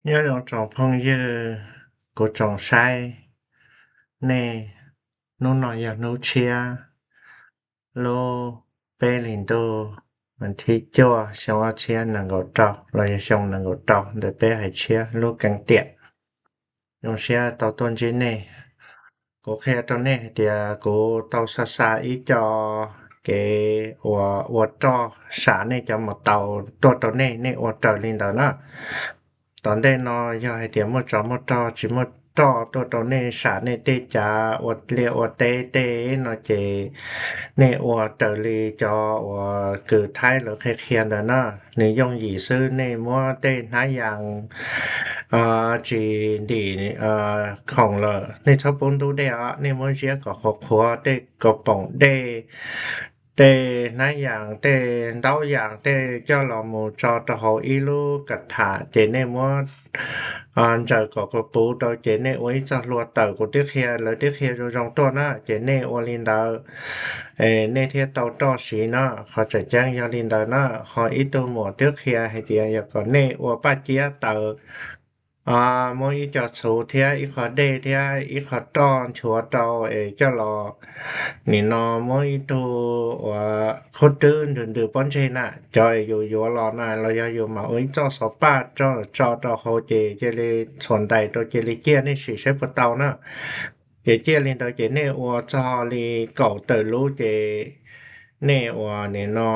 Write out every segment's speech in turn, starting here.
Nyob zoo tsoom phooj ywg, kuv tsoom saib, nej, hnub no yog hnub tshiab lub peb hlis ntuj, vas thib cuaj xyoo ob txhiab nees nkaum rau los yog xyoo nees nkaum rau ntawm peb hais tshiab lub keeb tiam. Zoo siab tau tuaj ntsib nej. Kuv qhia rau nej hais tias kuv tau xa xa ib co kev uas ua roj sam nej cov mus tau tuaj rau nej, nej ua raws li ntawd na. Tom ntej no yog hais tias muaj tsov muaj rog tsis muaj roj tuaj rau nej sam nej tej cav ua liaj ua teb tej no ces nej ua raws li cov uas kws Thaib lawv qhia qhia ntawd na. Nws yooj yim xwb, nej muab tej hnab yas tsis ntim khoom lawm, nej txhob pub ntub dej os, nej muab ziab kom qhuav qhuav tej kaus poom dej, tej hnab yas, tej ntaub yas, tej coj los mus tso rau hauv ib lub kas tham ces nej muab ntsaws kom puv rau ces nej ua ib txoj hlua tawm, kuv twb qhia, lawv twb qhia zoo zoo tuaj na, ces nej ua li ntawd nej thiaj tau roj siv no. Qhov tseem ceeb yog li ntawd na, ho ib tug muam twb qhia hais tias yog kom nej ua paj ciab tawm, muab ib co txhuv thiab ib qho dej thiab ib qho roj nchuav rau es coj los nim no muab ib tug uas khub twb ntws ntws pob ntseg na, cov es yus yuav los na los yog yus mam ua ib txoj xov paj tso rau hauv ces cia li txhuam ntais rau cia li ciaj, nej sim saib puas tau na. Ces ciaj li ntawd ces nej ua txog li kaum tawm lub ces nej uas nim no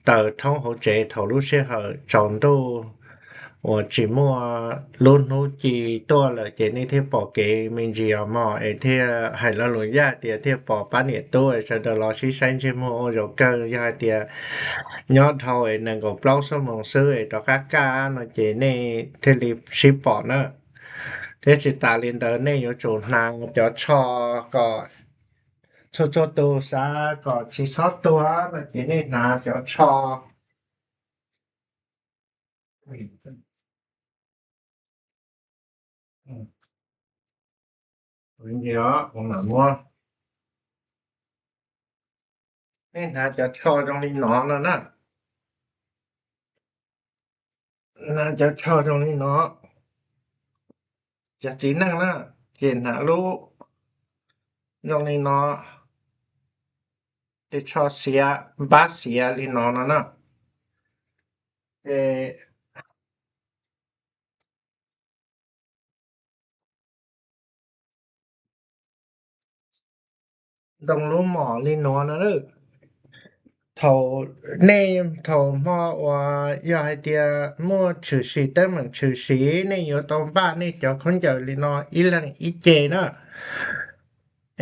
taws thoob hauv tsev thaum lub sij hawm tsaus ntuj uas tsis muaj lub hnub ci tuaj lawm ces nej thiaj pom kev me ntsis os mog, es thiaj hais lo lus yaj tias thiaj pom pab niam tub sawv daws los sib saib ntsej muag ua zaum kawg. Yog hais tias nyob dhau es nees nkaum plaub xuab moos xwb es rov qab kaj no ces nej thiaj li sib pom na. Thiab tsis tas li ntawd nej yuav tsum hnav cov tsho kom txhua txhua tus xav kom tsis txhob tuag no ces nej hnav cov tsho. Nej hnav cov tsho zoo li no no na. Hnav cov tsho zoo li no, cov txiv neej na, ces hnav lub zoo li no, ces tsho xiav, npab xiav li no no na. Ces ntoo lub mom li nuav no. Thaum nej, thaum hmo uas yog hais tias muaj tshwm sim teeb meem tshwm sim, nej yuav tau npaj nej cov khaub ncaws li no ib leeg ib ce na.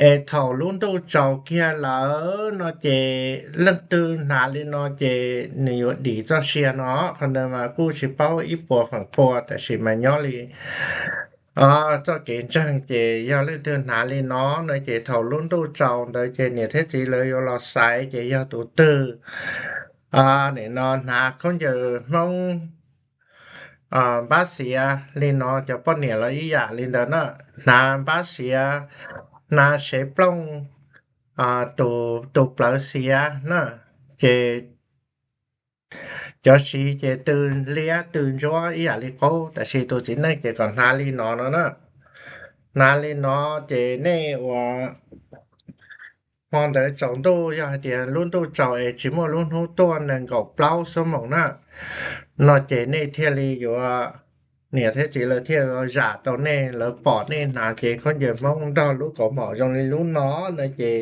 Es thaum lub ntuj tsaus kiag lawm no ces leej twg hnav li no ces nws yuav dim txoj sia no. Qhov ntawd mas kuj tsis paub ib puas feem pua, tab sis mas nyob li txoj kev ntseeg ces yog leej twg hnav li no no ces thaum lub ntuj tsaus ntawd ces niam thiab txiv lawv yuav los xaiv ces yog tus twg nim no hnav khaub ncaws Hmoob npab xiav li no, cov poj niam los ib yam li ntawd na, hnav npab xiav, hnav sev plooj, tus plawv xiav na, ces cov siv ces tw liab tw ntsuab ib yam li qub, tab sis tus txiv neej ces kom hnav li no no na. Hnav li no ces nej ua hmo ntawd tsaus ntuj, yog hais tias lub ntuj tsaus es tsis muaj lub hnub tuaj nees nkaum plaub xuab moos na, no ces nej thiaj li yuav, niam thiab txiv lawv thiaj zam tau nej, lawv pom nej hnav cev khaub ncaws Hmoob nrog lub kaus mom zoo li lub no no ces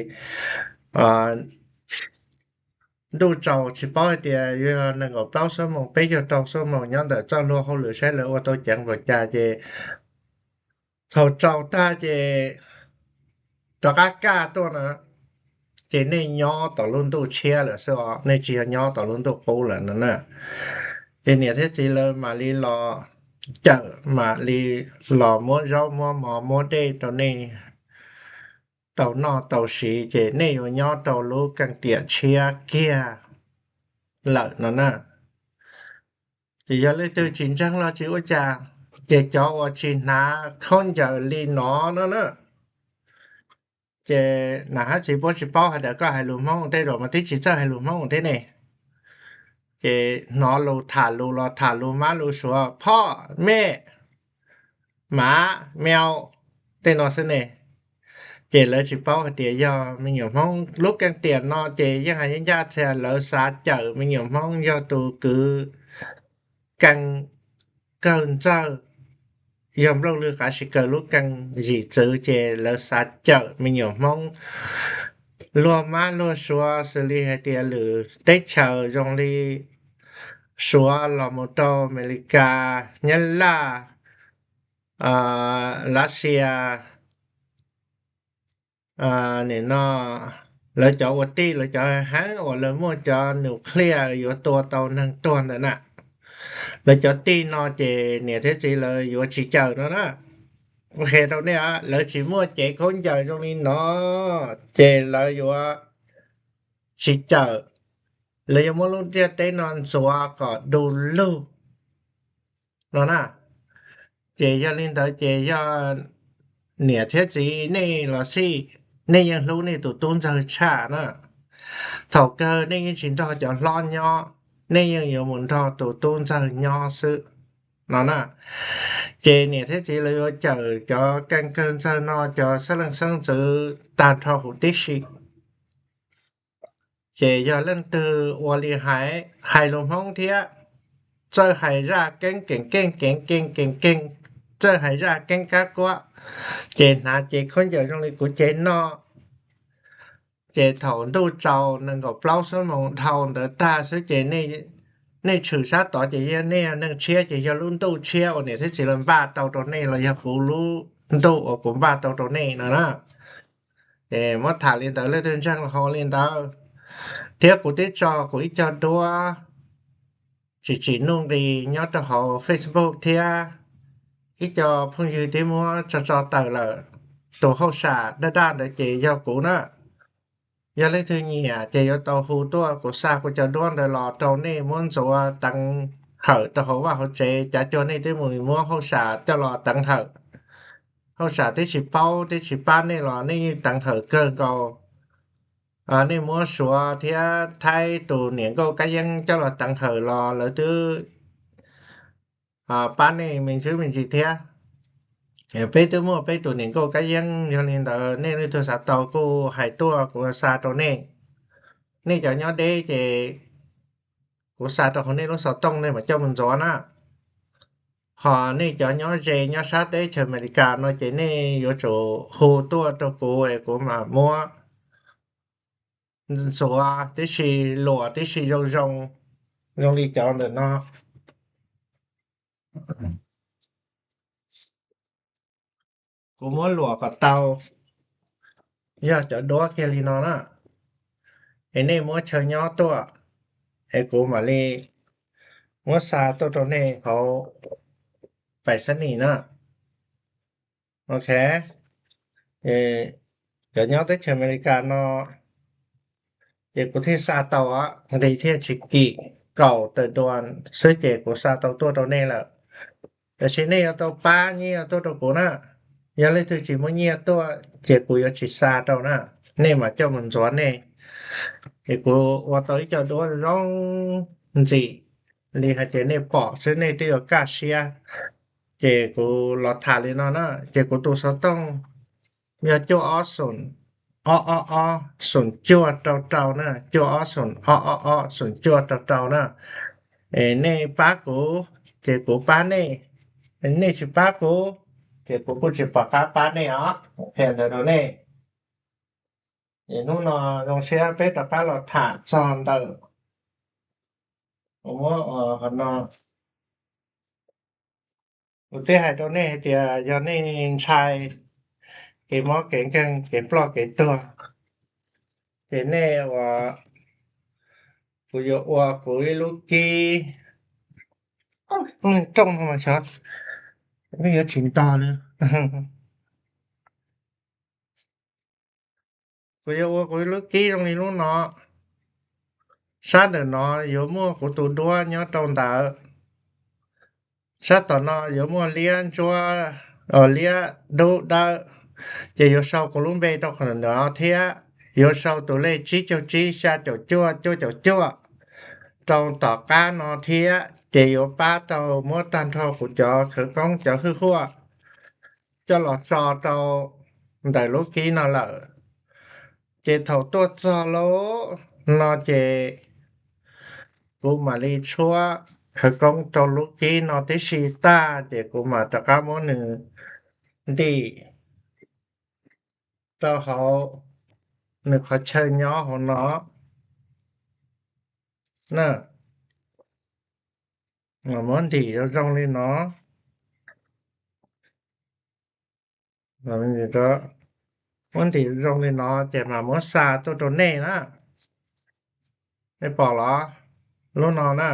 ntuj tsaus tsis paub hais tias yuav yog nees nkaum plaub xuab moos, peb caug rau xuab moos nyob ntawm txoj hlua hauj lwm saib lawv ua tau ceev npaum cas ces thaum tsaus tag ces rov qab kaj tuaj na, ces nej nyob tom lub ntuj tshiab lawm xwb os, nej tsis yog nyob tom lub ntuj qub lawm no na. Ces niam thiab txiv lawv mam li los cawm, mam li los muab zaub muab mov muab dej rau nej tau noj tau siv, ces nej yuav nyob rau lub keej tiam tshiab kiag lawm no na. Ces yog leej twg tsis ntseeg los tsis ua cas, ces cov uas tsis hnav khaub ncaws li no no na, ces nam hab txiv puab tsis paub hais tias koj hais lus Hmoob tej zaum mas twb tsis txawj hais lus Hmoob thiab ne. Ces hnov lus tham lus los tham lus mab lus suav, phoj, mej, mav, meow, tej no xwb ne. Ces lawv tsis paub hais tias yog me nyuam Hmoob. Lub keej tiam no ces yeej hais ncaj ncaj tias lawv xav cawm me nyuam Hmoob yog tus kwv keej kawg ntxawg, yog Nplooj Lwg Qav Sis Kaws lub keej yim txwv, ces lawv xav cawm me nyuam Hmoob luag mab luag suav, xws li hais tias lwm teb chaws zoo li Suav los mus rau Amelikas, Nyab Laj, Lav Xias, nim no lawv cov ua tij, lawv cov heev uas lawv muaj cov nuclear yuav tua tau neeg tuag ntawd na, lawv cov tij no ces niam thiab txiv lawv yuav tsis cawm no na. Kuv qhia rau nej, lawv tsis muaj cev khaub ncaws zoo li no, ces lawv yuav tsis cawm. Lawv yuav muab lub ntiaj teb no ntxuav kom du lug no na. Ces yog li ntawd ces yog niam thiab txiv nej los xij, nej yeej hlub nej tus tub ntxawg tshaj na. Thaum kawg nej yeej tsis nrog cov hlob nyob, nej yeej yuav mus nrog tus tub ntxawg nyob xwb no na. Ces niam thiab txiv lawv yuav cawm cov keej kawg ntxawg no, cov xeeb leej xeeb ntxwv tag nrho huv tib si. Ces yog leej twg ua li hais, hais lus Hmoob thiab, txawj hais zaj keeb keeb keeb keeb keeb keeb keeb, txawj hais zaj keeb kab kuab, ces hnav cev khaub ncaws zoo li kuv cev no, ces thaum ntuj tsaus nees nkaum plaub xuab moos dhau ntawd tag xwb ces nej tshwm sab tod ces yog nej yog neeg tshiab, ces yog lub ntuj tshiab uas niam thiab txiv lawv npaj tau rau nej los yog kuv lub ntuj uas kuv npaj tau rau nej no na. Ces muab tham li ntawd, leej twg ntseeg los hauv li ntawd. Thiab kuv twb tso kuv ib co duab tsis tsim nuj nqis nyob rau hauv Facebook thiab, ib co phooj ywg twb muab tso tso tawm lawm. Tus hauj sam daj daj ntawd ces yog kuv na. Yog leej twg nyiam ces yuav tau hu tuaj, kuv xa kuv cov duab ntawd los rau nej muab ntxuav teev hawm rau hauv vaj hauv tsev. Cav cuag nej twb mus muab hauj sam coj los teev hawm, hauj sam twb tsis paub twb tsis pab nej los nej yeej teev hawm kawg nkaus. Nej muab Suav thiab Thaib tus niam nkauj kab yeeb coj los teev hawm los lawv twb pab nej me ntsis me ntsis thiab. Peb twb muaj peb tus niam nkauj kab yeeb, yog li ntawd nej leej twg xav tau kuj hais tuaj kuv xa rau nej. Nej cov nyob deb ces kuv xa rau hauv nej lub xov tooj nej mam coj mus ntxuav na. Ho nej cov nyob ze nyob sab teb chaws Amelikas no ces nej yuav tsum hu tuaj rau kuv es kuv mam muab ntxuav tib si, luam tib si zoo zoo, zoo li cov ntawm no. Kuv muab luam kom tau, yog cov duab kiag li no na, es nej muab chaw nyob tuaj, es kuv mam li muab xa tuaj rau nej hauv pais xab nis na. Ok, cov nyob teb chaws Amelikas no ces kuv thiaj xa tau, nqis thiaj tsis kim, kaum tawm duas xwb ces kuv xa tau tuaj rau nej lawm. Tiam sis nej yuav tau pab nyiaj tuaj rau kuv na. Yog leej twg tsis muaj nyiaj tuaj ces kuv yuav tsis xa rau na, nej mam coj mus ntxuav nej. Es kuv ua tau ib co duab zoo ntxim li hais tias nej pom xwb nej twb yuav kaj siab. Ces kuv los tham li no na, ces kuv tus xov tooj yog cuaj ob xoom ob ob ob xoom cuaj rau rau na, cuaj ob xoom ob ob ob xoom cuaj rau rau na. Es nej pab kuv ces kuv pab nej, nej tsis pab kuv ces kuv kuj tsis pom qab pab nej os. Qhia ntawd rau nej. Es hnub no zoo siab peb rov qab los tham txog ntawm, kuv muab qhov no, kuv twb hais rau nej hais tias yog nej ntshai kev mob kev nkeeg kev ploj kev tuag, ces nej ua, kuv yuav ua kuv ib lub kib, rooj no mas xyov, nej yuav tsis ntog li. Kuv yuav ua kuv ib lub kib zoo li lub no. Sab ntawm no yuav muaj kuv tus duab nyob rau ntawd. Sab tom no yuav muaj liab ntsuab, liab dub dawb, ces yuav sau kuv lub npe rau qhov no thiab. Yuav sau tus lej tsib caug tsib xya caum cuaj cuaj caum cuaj rau tom qab no thiab, ces yuav pab tau muab tag nrho kuv cov khawv koob cov hwj huaj coj los tso rau ntawm lub kib no lawm. Ces thaum tuaj txog lub no ces kuv mam li tshuab khawv koob rau lub kib no tib si tag ces kuv mam rov qab muab nws ntim rau hauv nws qhov chaw nyob hauv no na. Muab ntim zoo zoo li no, muab ntim zoo li no ces mam muab xa tuaj rau nej na. Nej pom los? Lub no na,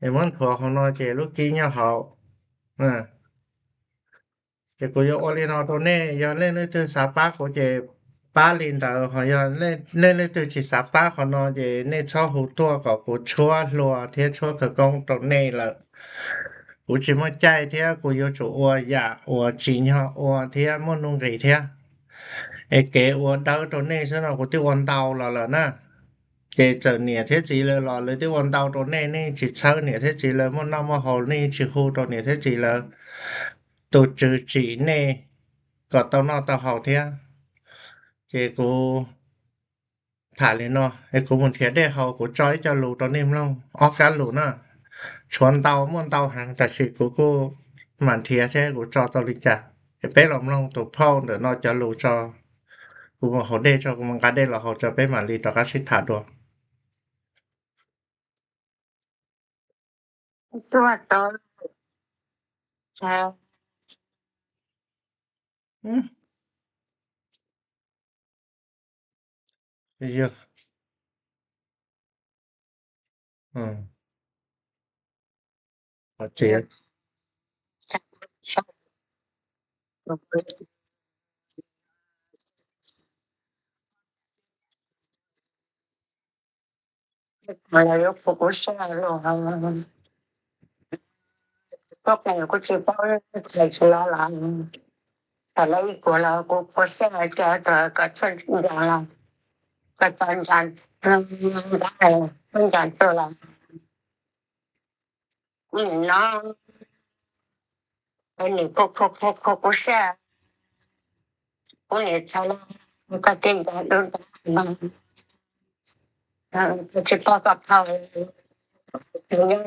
es muab nthuav hauv no ces lub kib nyob hauv. Ces kuv yuav ua li no rau nej, yog nej leej twg xav pab kuv ces pab li ntawd, ho yog nej leej twg tsis xav pab qhov no ces nej txhob hu tuaj kom kuv tshuab hlua thiab tshuab khawv koob rau nej lawm. Kuv tsis muaj caij thiab kuv yuav tsum ua yam uas tsim nyog ua thiab muaj nuj nqis thiab. Es kev ua dawb rau nej xwb no kuv twb ua ntau los lawm na. Ces txawm niam thiab txiv lawv los lawv twb ua ntau rau nej, nej tsis txhawb niam thiab txiv lawv muaj noj muaj haus, nej tsis hu rau niam thiab txiv lawv, tus tswv tsim nej kom tau noj tau haus thiab. Ces kuv tham li no es kuv mus nrhiav dej haus, kuv tso ib co lus rau nej mloog, ob kab lus na. Tshuav ntau, muaj ntau heev tab sis kuv kuj mam nrhiav seb kuv tso tau li cas. Es peb los mloog tus phauj ntawm no cov lus tso. Kuv mus haus dej tso, kuv mus nqa dej los haus tso peb mam li rov qab sib tham dua. Lawv yuav kuv kuv sab los, koj qees kuv tsis paub, txhais tsis los los, txhais lawv ib puas los kuv kuv sab los cas rau kom tshuaj ncaws los, kom txhais ncaws, tshuaj ncaws tuaj los. Kuv nim no, kuv nim kuv kuv sab, kuv nim txhais los koj kev ncaws dub ntawd, koj tsis paub koj phau, nyob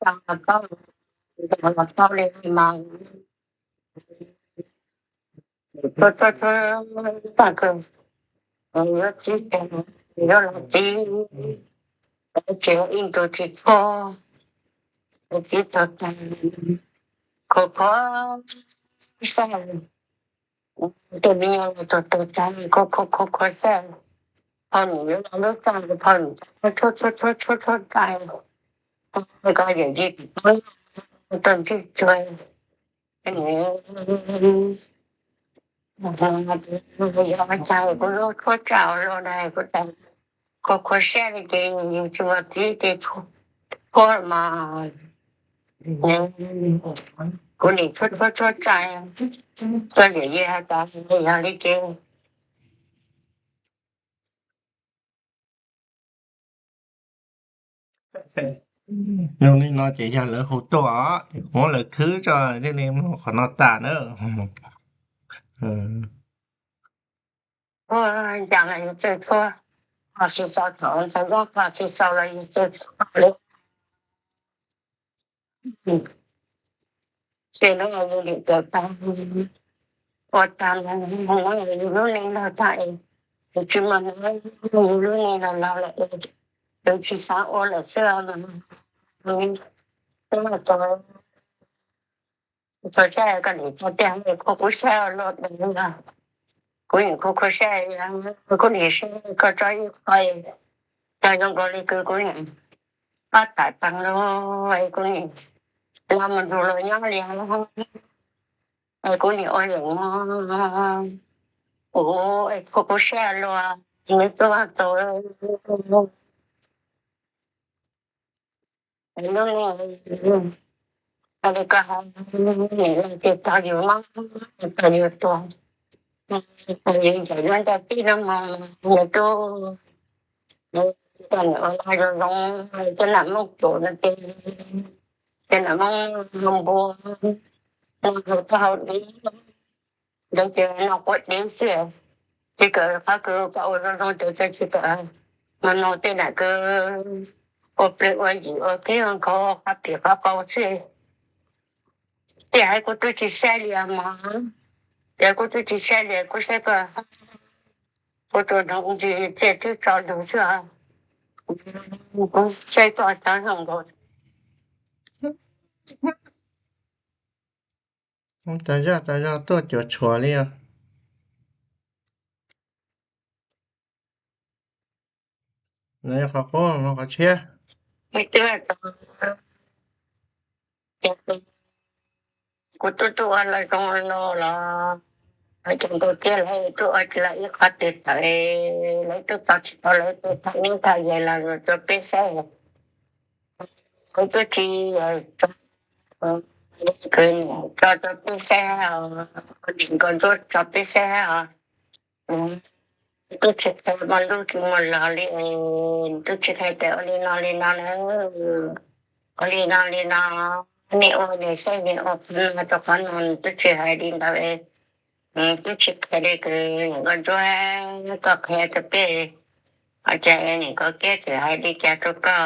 los paub, ncaws los paub li mas. Tuaj tuaj tuaj, tag kawg, yuav txib, yuav los txib, tsis ib ntus tsis txhua, txib tau tas, khuv khuav xwb, tej me nyuam los tus tus tas khuv khuav khuv khuav xwb, phau nws yuav los lub txaj, phau nws tshuab tshuab tshuab tshuab tas, koj yawm yij tau ntsib tsuag. Yog cas kuv lub tshuab tsaj los na, kuv tas khuv khuav siab li ces yus tsis muaj txiv ces tshuab mas, kuv nim tshuab tshuab tshuab tsaj, koj yawm yij has tas yog li ces Zoo li no ces yog lawv hu tuaj os, ces kuv muab lawv khwb tso thiaj li mloog qhov no tas na. Ua cas los yus txawj tshuab, ho sib sau thaum ntxhais nyob ho sib sau los yus txawj tshuab li. Ces no yus nim kawm tas, ua tas no yus lub neej no tag es, yus tsis muaj yus lub neej no los lawm es, yus tsis xav ua lawm xwb. Tub tau, tau siab koj nim tso tiag, khuv khuv siab luaj deev os. Kuv nim khuv khuv siab, kuv nim siab koj tso ib qho, tso zoo nkaus li kws kuv nim ob tawm peev lug, kuv nim los mus nrug luag nyob li, kuv nim ua yeem no, kuv khuv khuv siab luaj, nws tub tau lub neej, li koj has, nim leej twg tau yus mob, tau yus tuag, tau yus ncaim lub ntiaj teb no mus, nws tub, koj nim ua zoo zoo, cov nam Moob Pum no ces, cov nam Moob Npua, Noj haus tau haus dib, ntawd ces noj quav dib xwb. Ces kawm qhov kws koj ua zoo zoo ces tsis kawm, mas noj tej nam kws ua pliag ua yim ua qib ua nkhaus qhov pim qhov qau xwb. Ces hais kuv twb tsis saib li mog, ces kuv twb tsis saib li, kuv saib koj, kuv tus noog ntsis txiaj twb tso lug xwb os. Kuv saib koj cov zoo nkaus. Tau zog tau zog tuaj cuav tshuam li os. No yog qhov qub, qhov tshiab. Kuv twb tuaj ua los zoo los, cov nkauj kiab lawv twb ua tsis los ib qhov twg tawm, lawv twb tso tsis tau, lawv twb tham ib tham yam los rau peb saib. Kuv twb tsis yog tso, kuv tso rau peb saib os, kuv dim nkauj ntsuab tso peb saib os. Twb tsis qhia muaj lub tsis muaj los li, twb tsis qhia tias ua li no li no na, ua li no li no, nej ua nej saib nej ua qhov no rau qhov no, twb tsis hais li ntawd. Twb tsis qhia li kws nkauj ntsuab, koj qhia rau peb, ua cas es nim nkauj kiab txawm hais li cas rau koj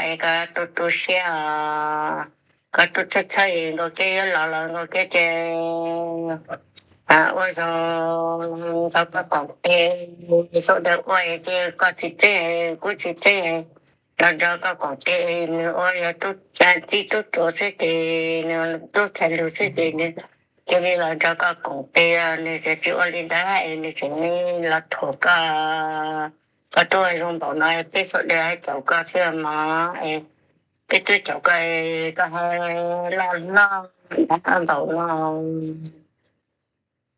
es koj tu tu siab os. Koj tub txhawj txhawj nkauj kiab yuav los los nkauj kiab ces ua zoo nrog koj koom tes, xub ntawd ua ces koj tsis txeeb kuv tsis txeeb, los nrog koj koom tes. Nws ua yog tub txib tub tsuas xwb ces nws tub txhais lus xwb ces nws cia li los nrog koj koom tes, nws tseem tsis ua li ntawd es nws tseem los thuam koj. Koj tuaj zoo npaum no peb xub ntawd hais caum koj xwb mog, peb twb caum koj, koj hais loj hlob npaum no.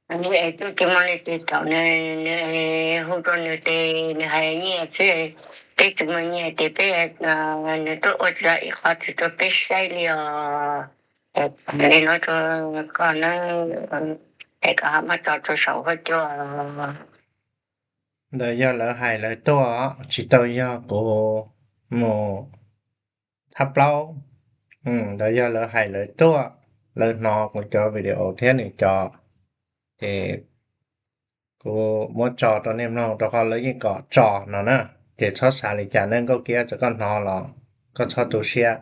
Nws es twb tsis muaj leej twg caum nws, nws hu rau nws ces nws hais nyiaj xwb, peb tsis muaj nyiaj ces peb, nws twb ua tsis tau ib qho twg rau peb saib li os. Li no rau koj na, es koj ho muab tso rau saum huab cua. Ntawd yog lawv hais lawv tuaj, tsis tau yog kuv mus thab plaub. Ntawd yog lawv hais lawv tuaj, lawv hnov kuv cov video thiab nws cov, ces kuv muab tso rau nej mloog rau qhov lawv yeej kom tso no na. Ces txhob xav li cas, nej nkauj kiab txawm koj hnov los koj txhob tu siab,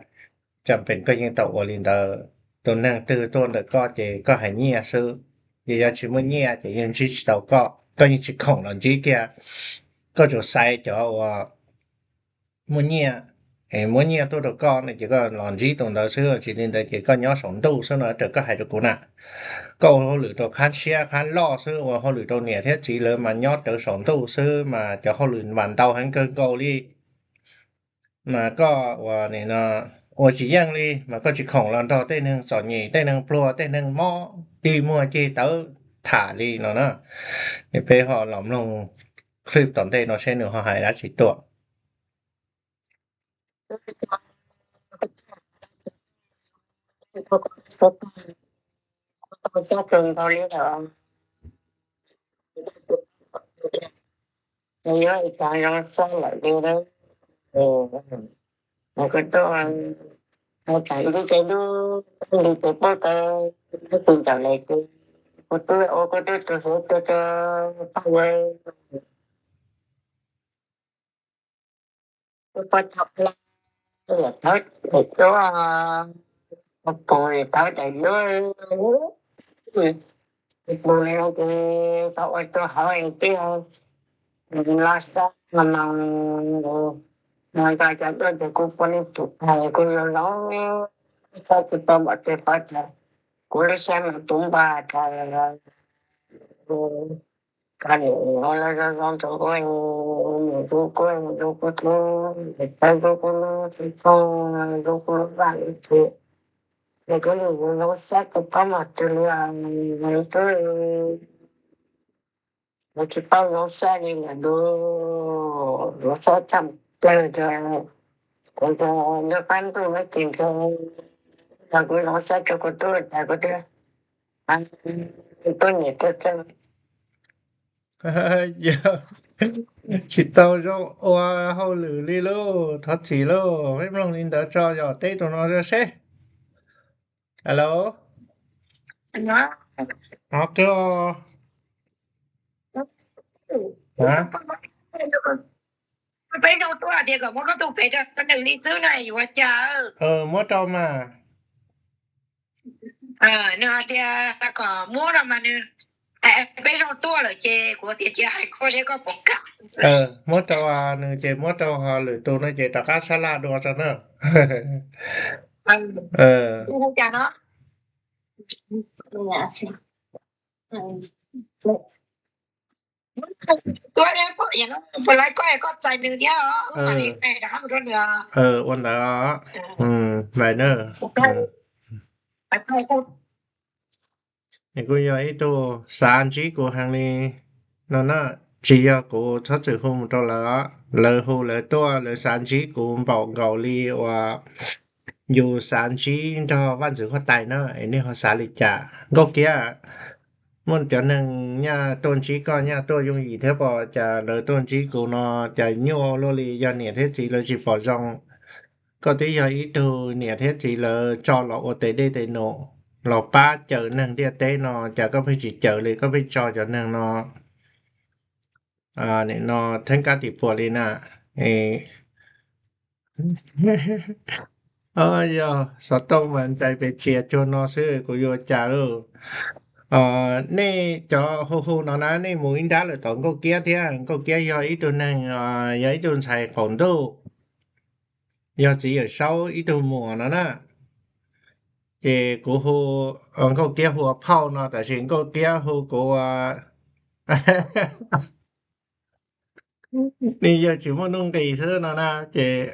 cas pem koj yeej tau ua li ntawd. Tus neeg twg tuaj ntawm koj ces koj hais nyiaj xwb, yog tsis muaj nyiaj ces yeej ntsib tsis tau koj, koj yeej tsis khoom los ntsib kiag. Koj tsuas xaiv cov uas muaj nyiaj, muab nyiaj tuaj rau koj no ces koj los ntsib tus ntawd xwb, tsis li ntawd ces koj nyob saum ntuj xwb no raws koj hais rau kuv na. Koj ua hauj lwm rau qhab siab qhab loj xwb, ua hauj lwm rau niam thiab txiv lawv mas nyob rawv saum ntuj xwb mas cov hauj lwm mas ntau heev kawg nkaus li. Mas koj ua, ua tsis yeej li mas koj tsis khoom los nrog tej neeg txom nyem, tej neeg pluag, tej neeg mob dig muag ceg tawv tham li no na. Peb ho los mloog clip tom ntej no seb nws ho hais dab tsi tuaj. Nws yuav ib co zoo xab lawm li, nws kuj tuaj hais tham ntsib cov dub li ces pab tau, twb tsis ncaum lawm ces kuv twb ua kuv twb tus xwb tuaj rau pab ua. Kuv pab tau la, thawb daim duab, pus thawb daim duab, pus no ces tau ua rau hauv es twb los xab mas, no nto cov duab ces kuv pua leej tus hais kuv zoo zoo, xab tsis tau npaum twg qhov tas, kuv lub siab mas tus npag tas. Koj nim ua los zoo zoo rau kuv, nim zoo kuv, zoo kuv tus, tau zoo kuv lub tsis thooj, zoo kuv lub vaj lub tsev, es kuv nim zoo xab tsis paub mas twg li, tub, kuv tsis paub zoo xab li lawm, zoo xab tshaj plaws tas. Kuv tus ntuj qab ntuj no ces ntshe yog kuv zoo xab rau kuv tub tas kuv twb, kuv tub nim tuaj txog. Yog tsis tau zoo ua hauj lwm li lauj, thov txim lauj, peb mloog li ntawd tso yom, teb rau no seb. Alo, Ob tug, peb zoo tuaj tias kom muab koj tus fev rau nws li xwb na yuav cas? Muab rau mas. Nws hais tias kom muab no mas nws, peb zoo tuaj lawm ces kuv tias cia hais koj seb koj puas kam. Muab rau nws ces muab rau, ho lwm tus no ces rov qab sab laj dua tso na. Hu cas no? Puas laib koj, koj txais nws thiab mam li rov qab mus rau nws. Ua ntawd os. Npais na. Kuj yog ib tug xav ntsib kuv heev li no na, tsis yog kuv txhob txwm hu mus rau lawv, lawv hu lawv tuaj, lawv xav ntsib kuv npaum nkaus li uas yus xav ntsib nrog vaj ntxwv huab tais na, es nej ho xav li cas? Nkauj Kiab, muaj cov neeg nyaj tuaj ntsib koj nyaj tuaj yooj yim thiab, pom cas lawv tuaj ntsib kuv no cas nyuaj luaj li, yog niam thiab txiv lawv tsis pom zoo. Koj twb yog ib tug niam thiab txiv lawv tso los ua tes dej tes num los pab cawm neeg ntiaj teb no, cas koj pheej tsis cawm li, koj pheej tso cov neeg no nim no theeb kab tim puam li na. Yog xov tooj mas ntsais pes txias cuag no xwb, kuv yuav cas lauj? Nej cov hu hu no na, nej mus ib nrab lawm tom Nkauj Kiab thiab. Nkauj Kiab yog ib tug neeg, yog ib tug ntxhais qaum ntuj, yog txiv Yawm Saub ib tug muam no na. Ces kuv hu Nkauj Kiab hu ua phauj no, tab sis Nkauj Kiab hu kuv ua nej yawg tsis muaj nuj nqis xwb no na. Ces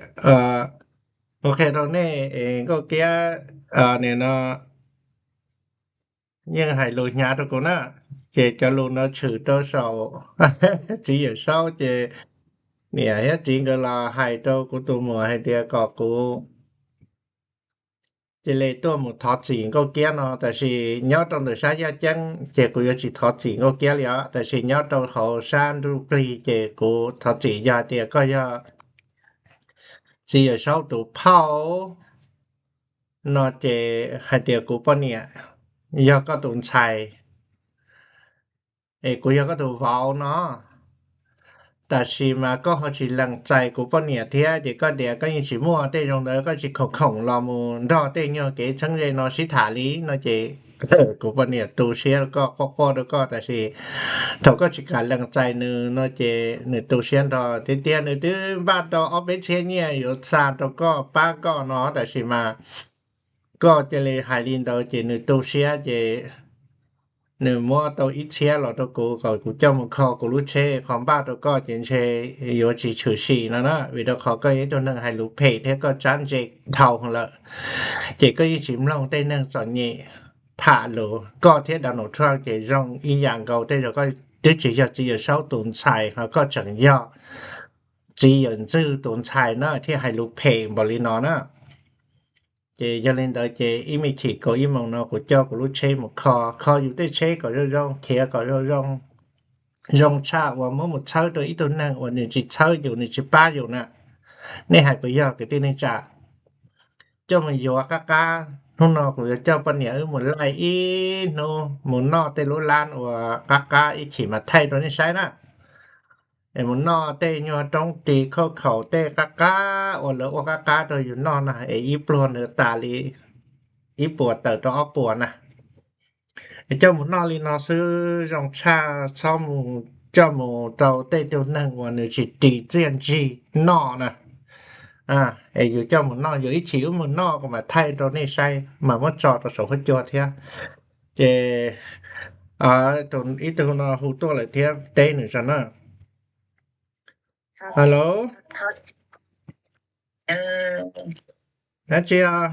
kuv qhia rau nej, Nkauj Kiab nim no yeej hais lus hnyav rau kuv na, ces cov lus no tshwm rau saum txiv Yawm Saub, ces niam thiab txiv nkawd los hais rau kuv tus muam hais tias kom kuv cia li tuaj mus thov txim Nkauj Kiab no, tab sis nyob rau ntawm sab yaj ceeb ces kuv yuav tsis thov txim Nkauj Kiab li os, tab sis nyob rau hauv sab nruj plig ces kuv thov txim. Yog hais tias koj yog txiv Yawm Saub tus phauj no ces hais tias kuv poj niam yog koj tus ntxhais, es kuv yog koj tus vauv no, tab sis mas koj ho tsis lees txais kuv poj niam thiab, ces koj tias koj yeej tsis muaj tej zoo ntawd, koj tsis khoom khoom los mus nrog tej nyuag kev txheeb ze no sib tham li no ces kuv poj niam tu siab rau koj, quaj quaj rau koj, tab sis thaum koj tsis kam lees txais nws no ces nws tu siab nrho tiag tiag. Nws twb npaj tau ob peb txhiab nyiaj yuav xa rau koj pab koj no, tab sis mas koj cia li hais li ntawd ces nws tu siab ces nws muab tau ib txhiab los rau kuv kom kuv coj mus kho kuv lub tsheb, qhov npaj rau koj ces ntshe yuav tsis tshwm sim no na, vim rau qhov koj yog ib tug neeg hais lus phem thiab koj tsab ntse dhau lawm, ces koj yeej tsis mloog tej neeg txom nyem tham lus. Koj thiab Donald Trump ces zoo ib yam nkaus, tej zaum koj twb tsis yog txiv Yawm Saub tus ntxhais, ho koj tseem yog txiv Yawm Ntxwg tus ntxhais na thiaj hais lus phem npaum li no na. Ces yog li ntawd ces ib me chim kaum ib moos no kuv coj kuv lub tsheb mus kho, kho yus tej tsheb kom zoo zoo, khiav kom zoo zoo, zoo tshaj uas muab mus txhawb rau ib tug neeg uas nws tsis txhawb yus, nws tsis pab yus na. Nej hais puas yog kwv tij neej tsa? Coj mus yuav qab qab, hnub no kuv yuav coj poj niam wb mus laij ib hnub, mus noj tej lub lab uas qab qab, ib chim mas thaij rau nej saib na. Es mus noj tej nyuag roob ris khauj khaum tej qab qab uas lawv ua qab qab rau yus noj na, es ib pluag nws tas li ib puas tawm rau ob puas na. Es coj mus noj li no xwb zoo tshaj, txhob mus coj mus rau tej tug neeg uas nws tsis ris txiaj ntsig noj na. Es yus coj mus noj, yus ib chim wb mus noj kuv mam thaij rau nej saib, mas muab tso rau saum huab cua thiab. Ces ib tug no hu tuaj lawm thiab, teb nws tso na. Hello, dab tsi os?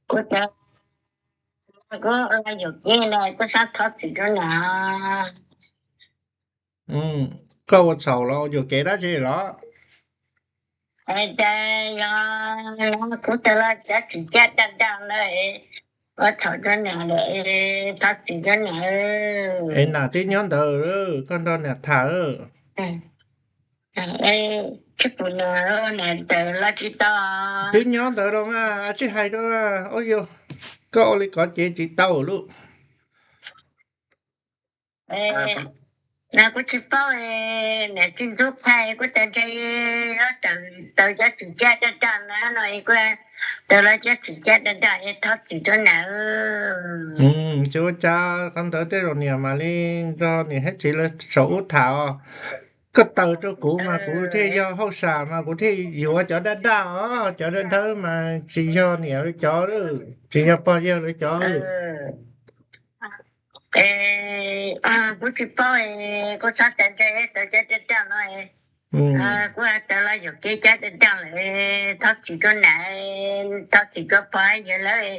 Koj ua txhaum los yuam kev dab tsi los? Kuv tag los cav tsis caj daj daj na, ua txhaum rau niam, thov txim rau niam. Es nam twb nyob ntawd, koj nrog niam tham. Tsis pum niam, niam tawm los tsis tau. Twb nyob ntawd los mas tsis hais rau, ua yog Koj ua li ko ces tsis tau lub. No kuv tsis paub, niam tsis ntxub qhia kuv tas ntshe taws cov tswm cab daj daj na no kuv taws los cov tswm cab daj daj es thov txim rau niam. Tsis ua cas, qhov ntawd tej zaum niam mam li nrog niam thiab txiv lawv saum ub tham os. Koj taws rau kuv mas kuv thiaj yog hauj sam mas kuv thiaj yuav cov daj daj os, cov dawb dawb mas tsis yog niam lawv cov, tsis yog pog yawg lawv cov. Kuv tsis paub, kuv xav tas ntshe taws cov daj daj no, kuv taws los yuam kev cab daj daj lawm, thov txim rau niam, thov txim rau pog yawg lawv.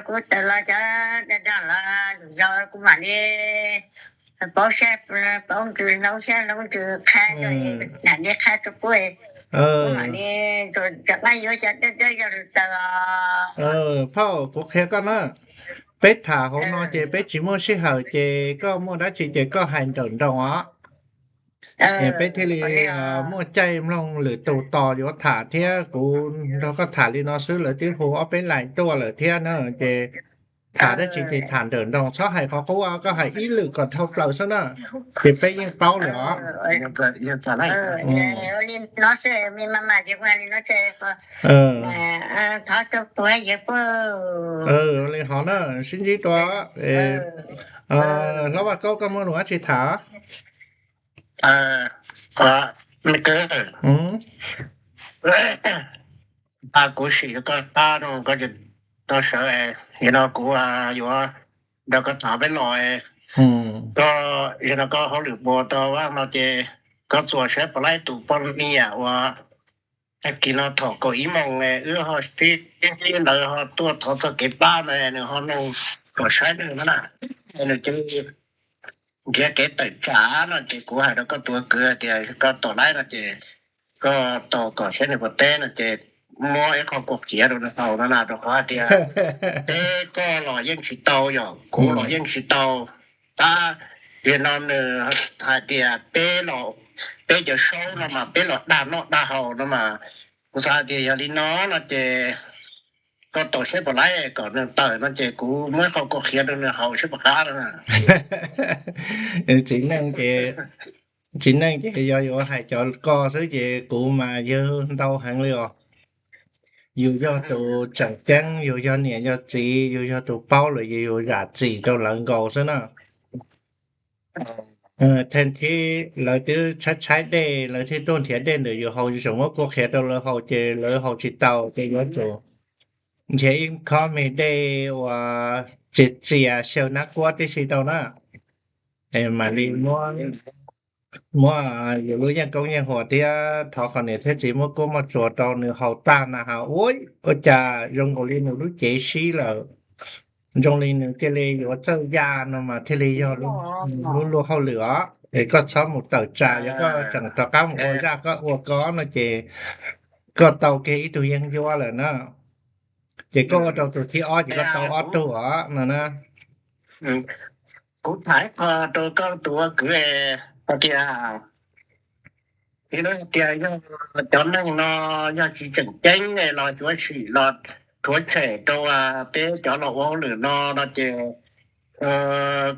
Kuv taws los cov daj daj los lwm zaus kuv mam li paub sab paub ntsws, hloov sab hloov ntsws qha, niam li qha rau kuv, kuv mam li rov qab yuav cov daj daj yog lwm taws. Phauj, kuv qhia koj na, peb tham hauv no ces peb tsis muaj sij hawm ces koj muaj dab tsi ces koj hais nrawm nroos os. Peb thiaj li muaj caij mloog lwm tus tos yuav tham thiab, kuv nrog koj tham li no xwb lawv twb hu ob peb line tuaj lawm thiab na, ces tham dab tsi ces tham nrawm nroos, txhob hais qhov qub, koj hais ib lwm kom dhau plaws xwb na, ces peb yeej paub lawm os. Li hov na, sib ntsib dua. Hlob Vaj Kaub, koj muaj lus dab tsi tham? Kuv sim rau koj qab no, koj tsis tau sawv, yog no kuv yuav nrog koj tham peb los. Koj, yog no koj hauj lwm puas tau vaj no ces koj txuas saib puas laib tus poj niam uas tag kis no thaum kaum ib moos wb ho sib, lawv ho tuaj thov txog kev pab na, nws ho nug kom saib nws no na, nws cia li nrhiav kev tawm tsam no ces kuv hais rau koj tus kwv tias koj tau laib no ces koj tos kom saib nws puas teb no ces muab ib qho kua kiav rau nws haus no na, rau qhov tias peb koj los yeej tsis tau, yog kuv los yeej tsis tau. Tab sis no nws hais tias peb los, peb cov saub no mas peb los dag noj dag haus no mas, kuv xav tias yog li no no ces koj tos saib puas laib kom nws tawm no ces kuv muab ib qho kua kiav rau nws haus saib puas qab no. Txiv neej ces, txiv neej ces yog yuav hais cov ko xwb ces kuv mas yawg ntau heev li os. Yus yog tus tseem ceeb, yus yog niam yog txiv, yus yog tus paub lawm, yus zam txim rau lawv nkaus xwb na. Theej thib lawv twb tshaib tshaib dej, lawv thiaj tuaj nrhiav dej ntawm yus haus, yus tseem muab kua kiav rau lawv haus ces lawv haus tsis tau ces yuav tsum nrhiav ib khob me dej uas txias txias xyaw nab kuab tib si tau na, mam li muab, muab yus lub yeej koob yeej huam thiab thov kom niam thiab txiv muab kuab muab tsuas rau nws haus tag na has, ua, ua cas zoo nkaus li nws lub cev sib lawm, zoo li nws cia li yuav txawj ya no mas thiaj li yog lub luag hauj lwm os. Es koj txhob mus tawm tsam, yog koj tseem rov qab mus ua zaj koj ua ko no ces koj tau kiag ib tug yeeb ncuab lawm na. Ces koj ua rau tus thib ob ces koj tau ob tug os no na. Kuv tham ib qho rau koj tus ua kwv hais tias, tias yog cov neeg no yog tsis tseem ceeb los yuav sim los rhuav tshem rau peb cov los ua hauj lwm no no ces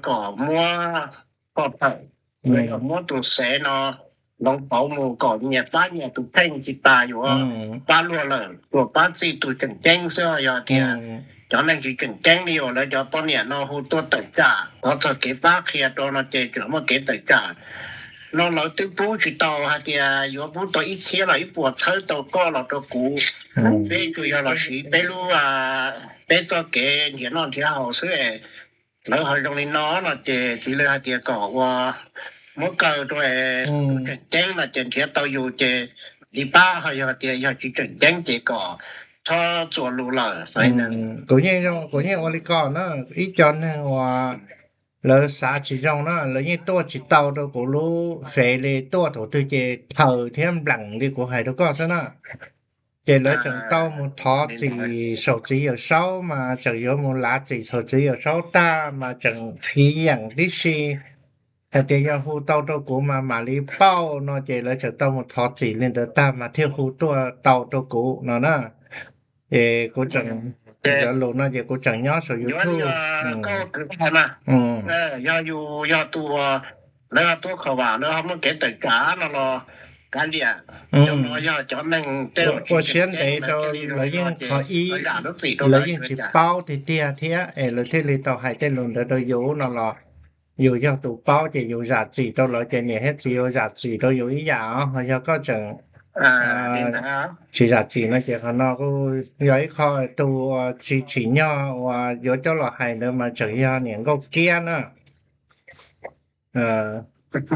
kom muab pov thawm, muab tus xev no hloov pauv mus kom nyias pab nyias tus kheej tsis tas yuav pab luag lawm, tsuas pab txij tus tseem ceeb xwb. Yog tias cov neeg tsis tseem ceeb li uas lawv cov poj niam no hu tuaj tawm tsam, thov txog kev pab qhia rau no ces tseem muaj kev tawm tsam. No lawv twb pub tsis tau hais tias yuav pub tau ib txhiab los ib puas txhawb tau koj los rau kuv. Peb tsuas yog los siv peb lub, peb txoj kev nrhiav noj nrhiav haus xwb. Lawv ho zoo li no no ces txiv lawv hais tias kom ua, muab kaw rau tus tseem ceeb no ces nrhiav tau yus ces li pab, ho yog tias yog tsis tseem ceeb ces kom txhob txuas lus lawm. Kuv yeej, kuv yeej ua li ko na, ib co neeg uas lawv xav tsis zoo na, lawv yeej tuaj tsis tau rau kuv lub fev li, tuaj thaum twg ces thaws thiab npleem li kuv hais rau koj xwb na. Ces lawv tseem tau mus thov txim saum txiv Yawm Saub mas tseem yuav mus lav txim saum txiv Yawm Saub tag mas tseem qhib yeem tib si hais tias yog hu tau rau kuv mas mam li pauj no ces lawv tseem tau mus thov txim li ntawd tag mas thiaj hu tuaj tau rau kuv no na. Ces kuv tseem Cov lus no ces kuv tseem nyob saum YouTube. Yog yus yog tus, lawv ho tuaj kho vam, lawv ho muaj kev tawm tsam no los kav liam. Yog cov neeg tej ua siab ntev rau lawv yeej qhov ib, lawv yeej tsis paub tiag tiag thiab es lawv thiaj li tau hais tej lus ntawd rau yus no los yus yog tus paub ces yus zam txim rau lawv ces niam thiab txiv yuav zam txim rau yus ib yam os. Ho yog koj tseem tsis zam txim no ces qhov no kuj yog ib qho tus uas tsis tsim nyog uas yuav coj los hais ntawd mas tseem yog niam Nkauj Kiab na.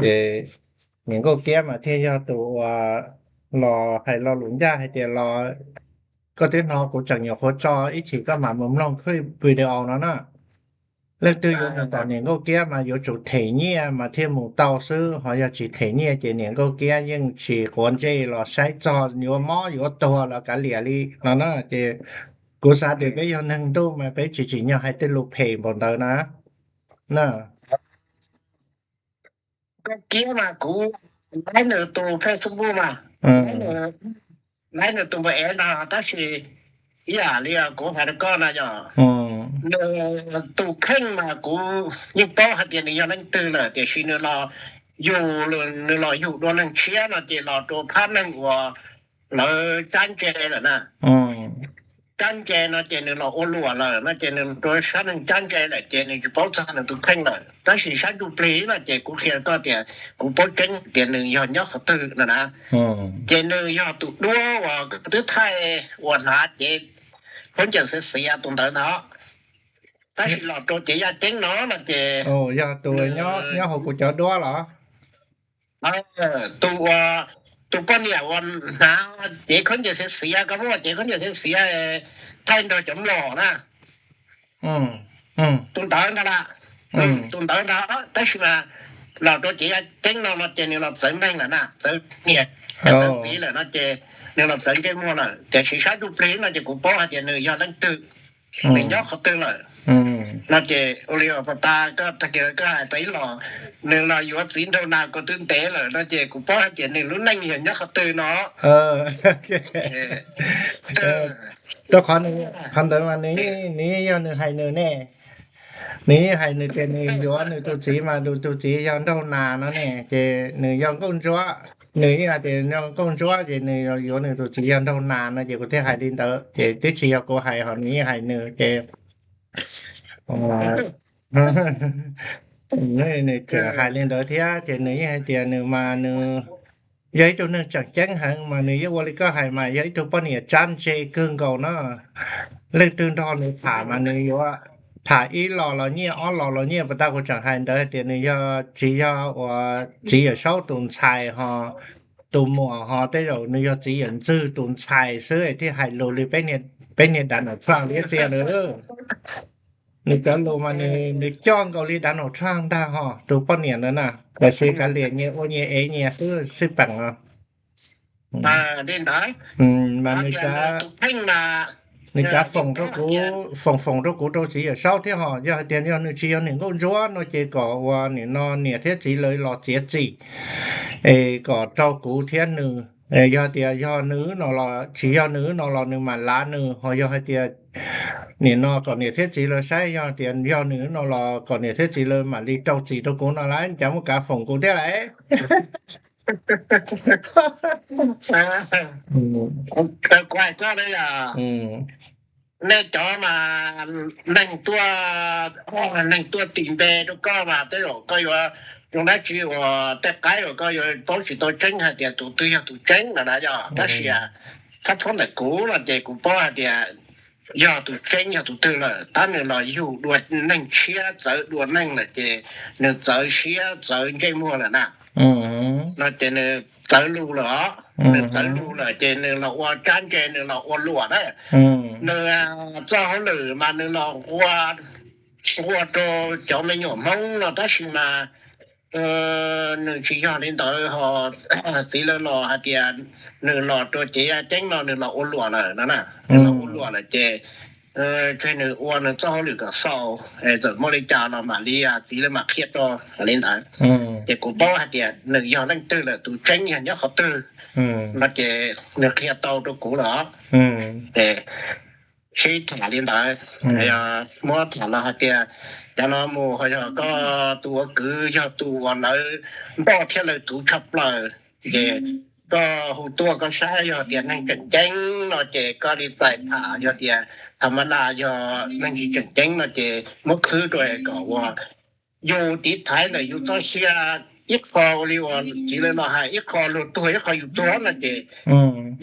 Ces niam Nkauj Kiab mas thiaj yog tus uas los hais lo lus ncaj hais tias los, koj twb hnov kuv tseem nyuam qhuav tso ib chim koj mam mus mloog clip video no na. Leej twg yuav mus tom niam Nkauj Kiab mas yuav tsum them nyiaj mas thiaj mus tau xwb, ho yog tsis them nyiaj ces niam Nkauj Kiab yeej tsis quav ntsej los saib txog yuav mob yuav tuag los kav liam li no na. Ces kuv xav tias peb yog neeg ntuj mas peb tsis tsim nyog hais tej lus phem npaum ntawd na. Na, Nkauj Kiab mas kuv laib nws tus Facebook mas, laib nws tus npawb ev ntag, tab sis ib yam li kuv hais rau koj na yog, nws tus kheej mas kuv yeej paub hais tias nws yog leej twg lawm, tiam sis nws los yug, nws los yug dua neeg tshiab no ces los rau phab neeg uas lawv cab ntse lawm na. Cab ntse no ces nws los ua luam lawm no ces nws rau sab neeg cab ntse lawm ces nws tsis paub txog nws tus kheej lawm, tab sis sab ntsuj plig no ces kuv qhia koj tias kuv paub tseeb tias nws yog nyob qhov twg no na. Ces nws yog tus duab uas twb thaij uas hnav cev khaub ncaws xiav xiav tus ntawd ntag. Tab sis los rau cev yaj ceeb no no ces yog tus nyob hauv kuv cov duab los? Tus, tus poj niam uas hnav cev khaub ncaws xiav xiav, koj muab cev khaub ncaws xiav xiav thaij nrog cov mlom na. Tus ntawd ntag la, tus ntawd ntag, tab sis mas los rau cev yaj ceeb no no ces nws los txawv neeg lawm na, txawv niam, txawv txiv lawm no ces nws los txawv ntsej muag lawm, tiam sis sab ntsuj plig no ces kuv paub hais tias nws yog leej twg, nws nyob qhov twg lawm. No ces ua li uas pas tas koj tag kis koj hais tau ib los, nws los yuav txiv nraug nas kuv twb ntev lawm no ces kuv paub hais tias nws lub neej yog nyob qhov twg no. Rau qhov, qhov ntawd mas nws, nws yog nws hais nws ne, nws yeej hais nws tias nws yuav nws tus txiv mas nws tus txiv yog nraug nas no ne, ces nws yog nkauj ntsuab, nws yeej hais tias yog nkauj ntsuab ces nws yuav nws tus txiv yog nraug nas no ces kuv thiaj hais li ntawd, ces twb tsis yog kuv hais ho nws yeej hais nws ces nws tseem hais li ntawd thiab ces nws yeej hais tias nws mas nws yog ib tug neeg tseem ceeb heev mas nws yeej ua li koj hais mas yog ib tug poj niam tsab ntse kawg nkaus no. Leej twg nrog nws tham mas nws yuav tham ib los los nyiaj ob los los nyiaj, pas tas kuv tseem hais ntawd hais tias nws yog tsis yog uas txiv Yawm Saub tus ntxhais ho tus muam ho, tej zaum nws yog txiv yawm ntxwg tus ntxhais xwb thiaj hais lus li peb niag Donald Trump li txias lawm. Nws cov lus mas nws coj nkaus li Donald Trump ntag ho tus poj niam ntawd na, tiam sis kav liam nyias ua nyias ev nyias xwb sib peem no. Mas nws cav foom rau kuv, foom foom rau kuv rau txiv Yawm Saub thiab ho yog hais tias yog nws tsis yog niam nkauj ntsuab no ces kom ua nim no niam thiab txiv lawv los txiav txim es kom rau kuv thiab nws. Yog tias yog nws no los tsis yog nws no los nws mam lav nws, ho yog hais tias nim no kom niam thiab txiv lawv saib, yog tias yog nws no los kom niam thiab txiv lawv mam li rau txim rau kuv no lawm, cas muaj kav foom kuv thiab lawm. Nej cov mas neeg tuaj, neeg tuaj tis npe rau koj mas tej zaum koj yuav zoo dab tsi uas tej qaib uas koj yuav paub tsis tau tseeb hais tias tus twg yog tus tseeb no na yog, tab sis txhab phob ntawm kuv no ces kuv paub hais tias yog tus tseeb yog tus twg lawm, tab nws los yug dua neeg tshiab txawv dua neeg lawm ces nws txawv siab txawv ntsej muag lawm na. No ces nws txawv lus lawm os, nws txawv lus lawm ces nws los ua tsab ntse, nws los ua luam na. Nws txoj hauj lwm mas nws los nqua rau cov me nyuam Hmoob no tab sis mas nws tsis yog li ntawd ho. Txiv lawv los hais tias nws los rau cev yaj ceeb no nws los ua luam lawm no na, nws los ua luam lawm ces tseg nws ua nws txoj hauj lwm kom xaus, txawm muaj li cas los mam li txiv lawv mam qhia rau li ntawd. Ces kuv paub hais tias nws yog leej twg lawm, tus tseeb yog nyob qhov twg no ces nws qhia tau rau kuv lawm os. sib tham li ntawd. Muab tham los hais tias cov no mus ho yog koj tus ua kwv yog tus uas lawv npoj thiab lawv tuv tshaj plaws, ces koj hu tuaj koj saib yog tias neeg tseem ceeb no ces koj li txais tham, yog tias tham ma las yog neeg tsis tseem ceeb no ces muab khwb rau kom ua yus tiv thaiv ntawm yus txoj sia ib qho li uas txiv lawv los hais ib qho luag tuag ib qho yus tuag no ces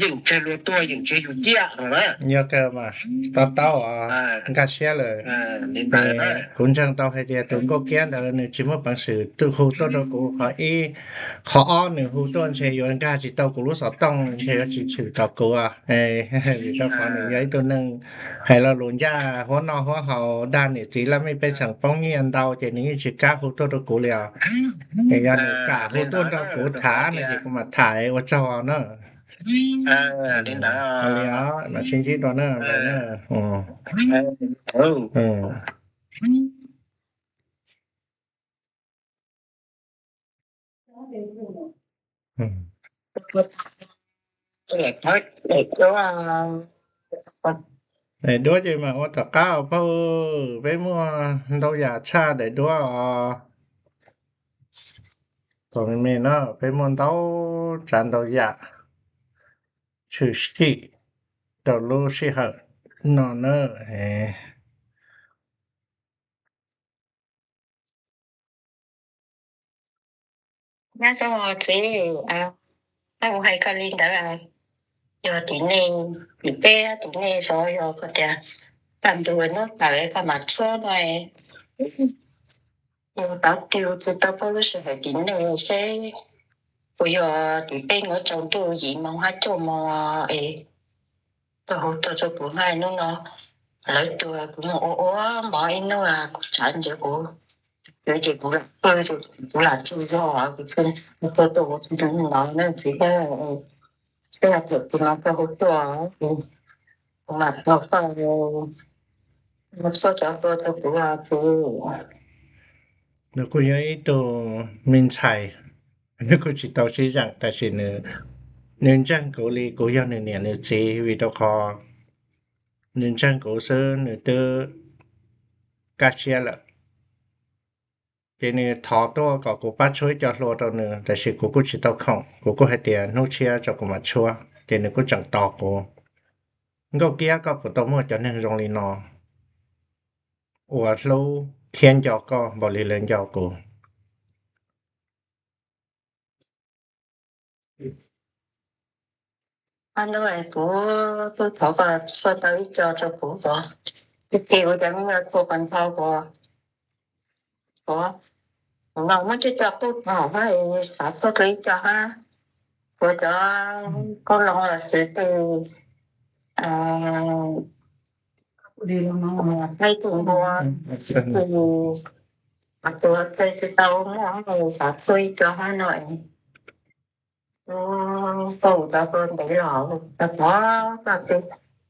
yeej tseg luag tuag yeej tseg yus ciaj no na. Yog kawg mas to taub nkag siab lawm. Kuv ntseeg tau hais tias tus Nkauj Kiab ntawd nws tsis muaj peev xwm hu tuaj rau kuv qhov ib, qhov ob nws hu tuaj ntshe yuav nkag tsis tau kuv lub xov tooj ntshe yuav tsis tshwm tau kuv. Vim rau qhov nws yog ib tug neeg hais lo lus ncaj huab noj huab haus dag niam txiv laj mej pej xeem poob nyiaj ntau ces nws yeej tsis kam hu tuaj rau kuv li os. Es yog nws kam hu tuaj nrog kuv tham no ces kuv mam tham ua tsaug na. Li os, mam sib ntsib dua na. Daim duab ces mam ua tom qab os phauj, peb muaj ntau yam tshaj daim duab os. Thaum me me no peb muaj ntau tsav ntau yam tshwm sim rau lub sij hawm no na. Nyab zoo txiv, koj mus hais koj li ntawd, yog tim nej, tim peb tim nej zov yog koj tias kaj ntug hnub tawm koj mam tshuab no, yog tav twg kuv tsis tau paub lub sij hawm tim nej seb puas yog tim peb hnub tsaus ntuj yim moo hab cuaj moo es koj hu tuaj rau kuv hais hnub no lawv tuag kuv mus ua ua mov ib hnub kuv tshav ntshe kuv, ces kuv lam pw, kuv lam tsaug zog kuv thiaj tuaj ua no na txiv. Koj yog thaum kuv no koj hu tuaj, kuv mam tau koj, koj tshuab cov hlua rau kuv txiv. Nws kuj yog ib tug me ntxhais, nws kuj tsis tau sib zeem tab sis nws ntseeg kuv li kuv yog nws niam nws txiv vim rau qhov nws ntseeg kuv xwb nws twb kaj siab lawm. Ces nws thov tuaj kom kuv pab tshuab ib co hlua rau nws tab sis kuv kuj tsis tau khoom, kuv kuj hais tias hnub tshiab tso kuv mam tshuab, ces nws kuj tseem tos kuv. Nkauj Kiab, koj puas tau muaj cov neeg zoo li no uas hlub thiab nco koj npaum li lawv nco kuv? Ob hnub kuv kuj thov koj tshuab tau ib co rau kuv os. Ib txhis kuv cov me nyuam tuag qhov ntho kuv, kuv no muab cov co qub tham hab, xav tshuab tau ib co hab. Kuv cov qoob loo los xwb tes, peb tus npua, tus, tus txawj tsis tau muaj, xav tshuab ib co hab no. Kuv tau ua ntev los tau thov koj,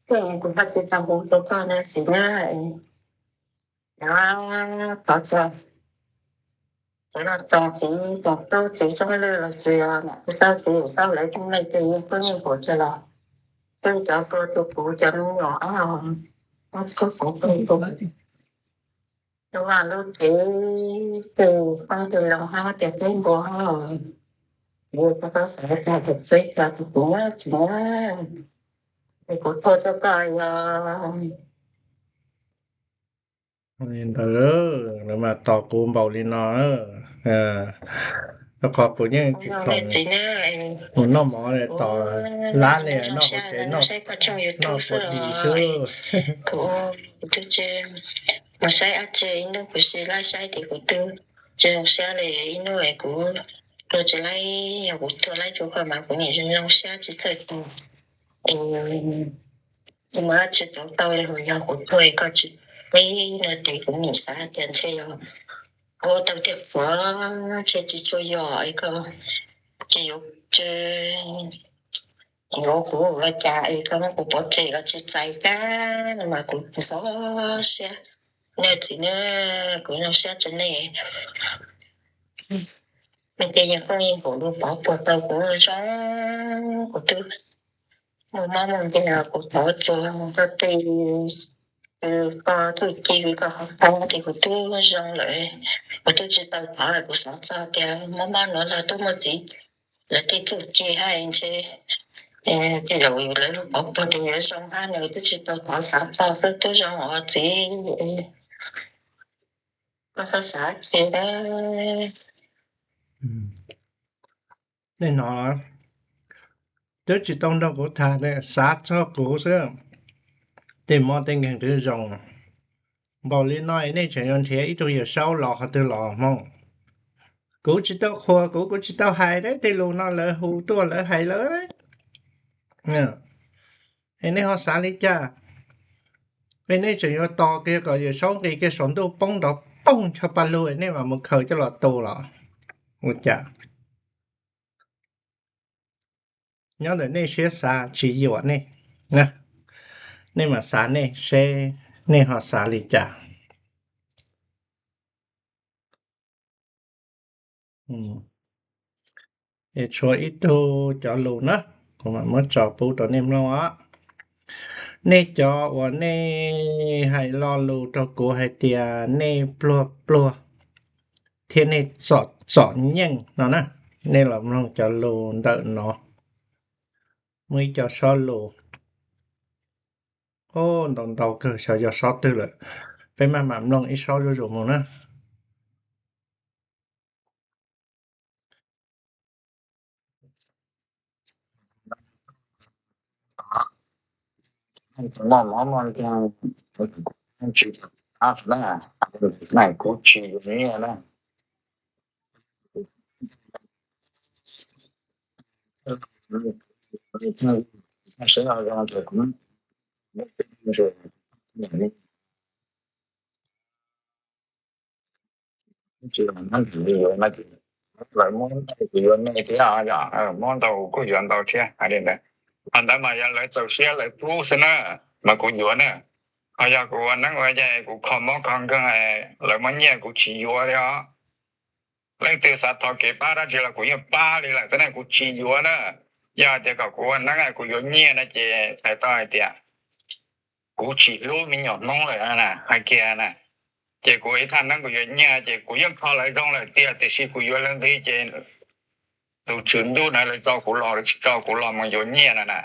tej kuv tsis tau hu rau koj no xwb na. Thov txog, txog txiv, txog tub txiv Txooj Lwj los tsis, kuv tau txiv tau lawv tej me tes yeej phooj ywg kuv tsis los, twb cov tua tus kuv cov me nyuam ob, ob txhub kuv tus, tus vaj lub tsev, tus poob tus loo hab tias peb npua hab, kuv tau xav tag tus txib tag tus kuv tsis, es kuv tuaj rau koj yog ntawd, lawv mas tos kuv npaum li no, rau qhov kuv yeej tsis khoom mus noj mov, tos lab li noj hauv tsev, noj puas dim xwb. Kuv twb tsis mus saib dab tsi, ib hnub kuv sim lab saib ces kuv twb tsis zoo siab li. Ib hnub kuv tuaj tsis laib, yog kuv tuaj laib rau koj mas kuv nim zoo zoo siab tsis txawj tus, es kuv mus dab tsi tau tau li, yog kuv tuaj koj tsis peb no ces kuv nim xav tias ntshe yog kuv ua tau tiag qhuav, ntshe tsis tshua yog es koj tsis yuav, tsis yuav kuv ua cas es koj muab kuv pov tseg los tsis txais kab no mas kuv txhob siab. Nej txiv ne, kuv zoo siab rau nej. Nej tej yeej phooj ywg kuv lub pov puag tau kuv zoo, kuv twb Mus mob mus nkeeg los kuv thov txog txog ti, koj txuj ci koj qhov qhov tias kuv twb zoo lawm, kuv twb tsis tau thov lawm, kuv xav txog tias mob mob nuav los twb muaj txiv lawv tej txuj ci hab ntshe tej zaum lawv lub pov puag tias yuav zoo hab nws twb tsis tau thov, xav txog xwb twb zoo os txiv. Koj xav xav tsi. Nej no twb tsis tau nrog kuv tham, xav txog kuv xwb. Tej mob tej nkeeg twb zoo npaum li no, nej tseem yuav nrhiav ib tug Yawm Saub los qhov twg los Hmoob? Kuv tsis tau qhuas, kuv kuv tsis tau hais, tej lus no lawv hu tuaj lawv hais lawv. Es nej ho xav li cas? Es nej tseem yuav tos kiag kom Yawm Saub nqis kiag saum ntuj poob nrov poog ncho pa lug nej mam mus khaws coj los tu los ua cas? Nyob ntawm nej siab xav tsis yuam nej, nej mam xav nej seb nej ho xav li cas. Es tshuav ib tug cov lus na, kuv mam muab tso pub rau nej mloog os. Nej cov uas nej hais lo lus rau kuv hais tias nej pluag pluag thiab nej txom txom nyem no na, nej los mloog cov lus ntawm no. Muaj ib co sob lus, ntau ntau kawg, xyov yog sob twg lawm, peb maj mam mloog ib sob zuj zus mus na. Lawv muab ntau kuv yuav me thiab, muab ntau kuj yuav ntau thiab hais li ntawd. Qhov ntawd mas yog lawv txaus siab lawv pub xwb na, mas kuv yuav na. Ho yog kuv ua neeb ua yaig kuv kho mob kho nkeeg, lawv muab nyiaj kuv tsis yuav li os. Leej twg xav thov kev pab dab tsi los kuv yeej pab li lawm xwb na, kuv tsis yuav na. Yog hais tias kom kuv ua neeb kuv yuav nyiaj no ces hais tau hais tias kuv tsis hlub me nyuam Hmoob lawm na, hais kiag na. Ces kuv ib thaj neeb kuv yuav nyiaj ces kuv yeej kho lawv zoo lawm tiag, tiam sis kuv yuav lawv nqi ces tus tswv ntuj na lawv tso kuv los, lawv tsis tso kuv los mus yuav nyiaj na na.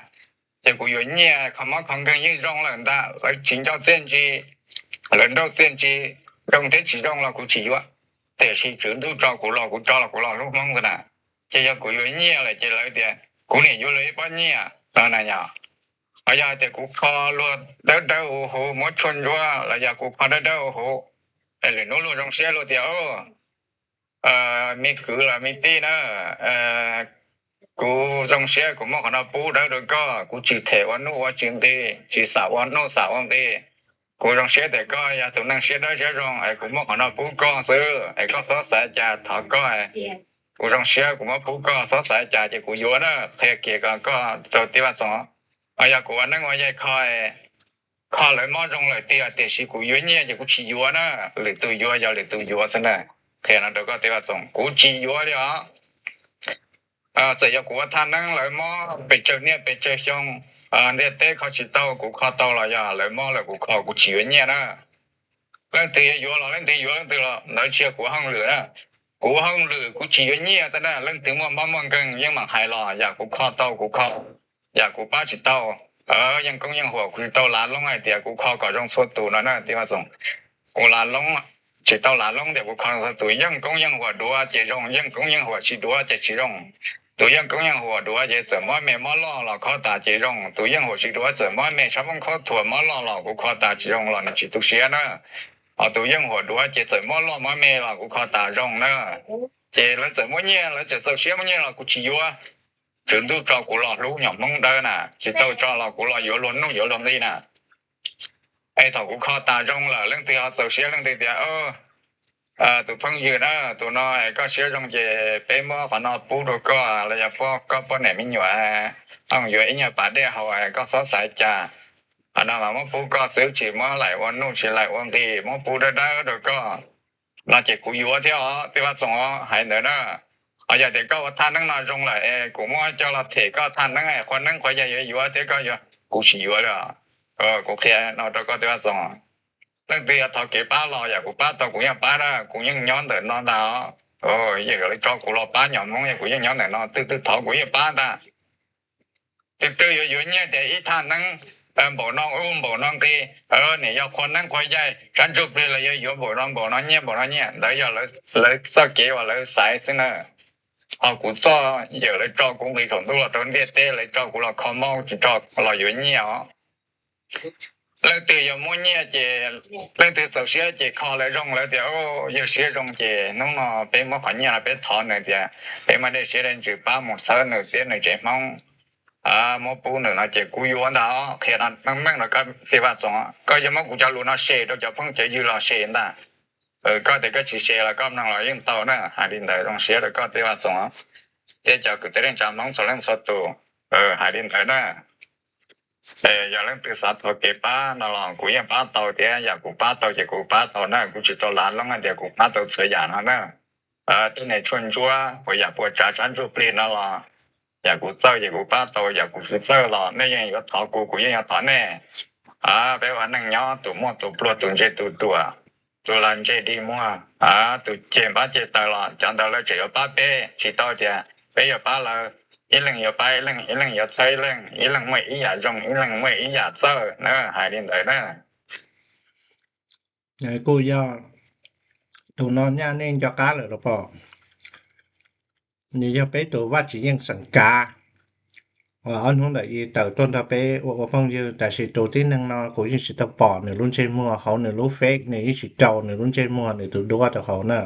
Ces kuv yuav nyiaj kho mob kho nkeeg yeej zoo lawm ntag, lawv tsis nco txiaj ntsig, lawv nrauj txiaj ntsig, zoo thiab tsis zoo los kuv tsis yuav, tiam sis tswv ntuj tso kuv los kuv tso los kuv los hlub Hmoob ntag na. Ces yog kuv yuav nyiaj lawm ces lawv tias kuv niam yuav luag ib pob nyiaj no na yog. Ho yog hais tias kuv kho luag dawb dawb huv huv muab tshuaj ntsuab los yog kuv kho dawb dawb huv huv, es lwm hnub luag zoo siab luag tias me kwv los me tij na, kuv zoo siab kuv muab qhov no pub dawb rau koj, kuv tsis them ua nuj ua tsis nqi, tsis xam ua nuj xam ua nqi. Kuv zoo siab tias koj yog tus neeg siab dawb siab zoo es kuv muab qhov no pub koj xwb es koj txhob xav cas thov koj. Kuv zoo siab kuv muab pub koj, txhob xav cas ces kuv yuav na, qhia kiag kom koj rau tij Vaj Txoov. Ho yog kuv ua neeb ua yaig kho, kho lawv mob zoo lawm tiag, tiam sis kuv yuav nyiaj ces kuv tsis yuav na, lwm tus yuav yog lwm tus yuav xwb na. Qhia no rau koj tij Vaj Txoov, kuv tsis yuav li os. Txawm yog kuv ua thaj neeb lawv mob pes tsawg niaj pes tsawg xyoo, ntiaj teb kho tsis tau kuv kho tau los yog lawv mob lawm kuv kho kuv tsis yuav nyiaj na. Leej twg yuav los leej twg yuav leej twg los ntawd tsis yog kuv hauj lwm na. Kuv hauj lwm kuv tsis yuav nyiaj xwb na, leej twg muaj mob muaj nkeeg yeej mam hais los yam kuv kho tau kuv kho, yam kuv pab tsis tau, yeej koob yeej huam, kuv tsis tau lav loob hais tias kuv kho kom zoo txhua tus no na tij Vaj Txoov. Kuv lav loob, tsis tau lav loob tias kuv kho zoo txhua tus, yeej koob yeej huam duav ces zoo, yeej koob yeej huam tsis duav ces tsis zoo. Tus yeej koob yeej huam duav ces txawm mob me mob loj los kho tas ces zoo, tus yeej huam tsis duav txawm mob me sab poob khaub thuas mob loj los kuv kho tas tsis zoo los nws tsis tu siab na. Ho tus yeej huam duav ces txawm mob loj mob me los kuv kho tas zoo na. Ces lawv txawm muab nyiaj, lawv txawm txaus siab muab nyiaj los kuv tsis yuav. Tswv ntuj tso kuv los hlub nyuam Hmoob dawb na, tsis tau tso los kuv los yuav luag nuj yuav luag nqi na. Es thaum kuv kho tas zoo lawm leej twg ho txaus siab leej twg tias tus phooj ywg na, tus no es koj siab zoo ces peb muab qhov no pub rau koj los yog koj poj niam me nyuam, yuav ib nyuag pas dej haus, koj txhob xav cas. Qhov no mas muab pub koj xwb tsis muab laim ua nuj tsis laim ua nqi, muab pub dawb dawb rau koj no ces kuv yuav thiab os tij Vaj Txoov os, hais ntawd na. Ho yog tias koj ua thaj neeb no zoo lawm es kuv muab coj los them koj thaj neeb, qhua neeb qhua yaig yuav yuav thiab koj yuav, kuv tsis yuav li. Kuv qhia no rau koj tij Vaj Txoos, leej twg yog thov kev pab los yam kuv pab tau kuv yeej pab na, kuv yeej nyob ntawm no ntag. Yog lawv tso kuv los pab nyom Hmoob yog kuv yeej nyob ntawm no, twg twg thov kuv yeej pab ntag. Twg twg yuav yuav nyiaj tias ib thaj neeb npaum no ub npaum no nqi, nim yog qhua neeb qhua yaig sab ntsuj plig los yuav yuav npaum no npaum no nyiaj npaum no nyiaj, ntawd yog lawv txoj kev uas lawv xaiv xwb na. Ho kuv txoj yawm lawv tso kuv nqis saum ntuj los rau ntiaj teb, lawv tso kuv los kho mob tsis tso los yuav nyiaj os. Leej twg yuav muab nyiaj ces leej twg txaus siab ces kho lawv zoo, lawv tias yog siab zoo ces hnub no peb muab qhov nyiaj no peb thov nws tias peb muab dej siab dej ntsws pab mus txhawb nws thiab nws tsev Hmoob, muab pub nws no ces kuv yuav ntag. Qhia meej meej rau koj tij Vaj Txoos, koj yuav muab kuv cov lus no share rau cov phooj cov ywg los share ntag. Koj tias koj tsis share los koj mloog los yeej tau na, hais li ntawd zoo siab rau koj tij Vaj Txoos thiab cov kwv tij neej tsa Hmoob txhua leej txhua tus, hais li ntawd na. Yog leej twg xav thov kev pab no los kuv yeej pab tau thiab, yam kuv pab tau ces kuv pab tau na, kuv tsis tau lav loob hais tias kuv pab tau txhua yam no na. Tej niag tshuaj ntsuab uas yam puas tsav sab ntsuj plig no los yam kuv txawj ces kuv pab tau, yam kuv tsis txawj los nej yeej yuav thov kuv, kuv yeej yuav thov nej. Peb ua neej nyob tus muaj tus pluag, tus ntse tus ruam, tus lag ntseg dig muag, tus ceg npab ceg taw los cov ntawd lawv tseem yuav pab peb, tsis tau tias peb yuav pab lawv, ib leeg yuav pab ib leeg, ib leeg yuav txhawb ib leeg, ib leeg muaj ib yam zoo, ib leeg muaj ib yam txawj na, hais li ntawd na. Kuj yog tus no nyaj nej nco qab lawm los pom, nws yog peb tus Vaj Tswv Yeej xeem Kav uas ob hnub ntawm i tawm tuaj nrog peb ua ua phooj ywg, tab sis tus tib neeg no kuv yeej tsis tau pom nws lub ntsej muag hauv nws lub Face, nws yeej tsis rau nws lub ntsej muag nws tus duab rau hauv na.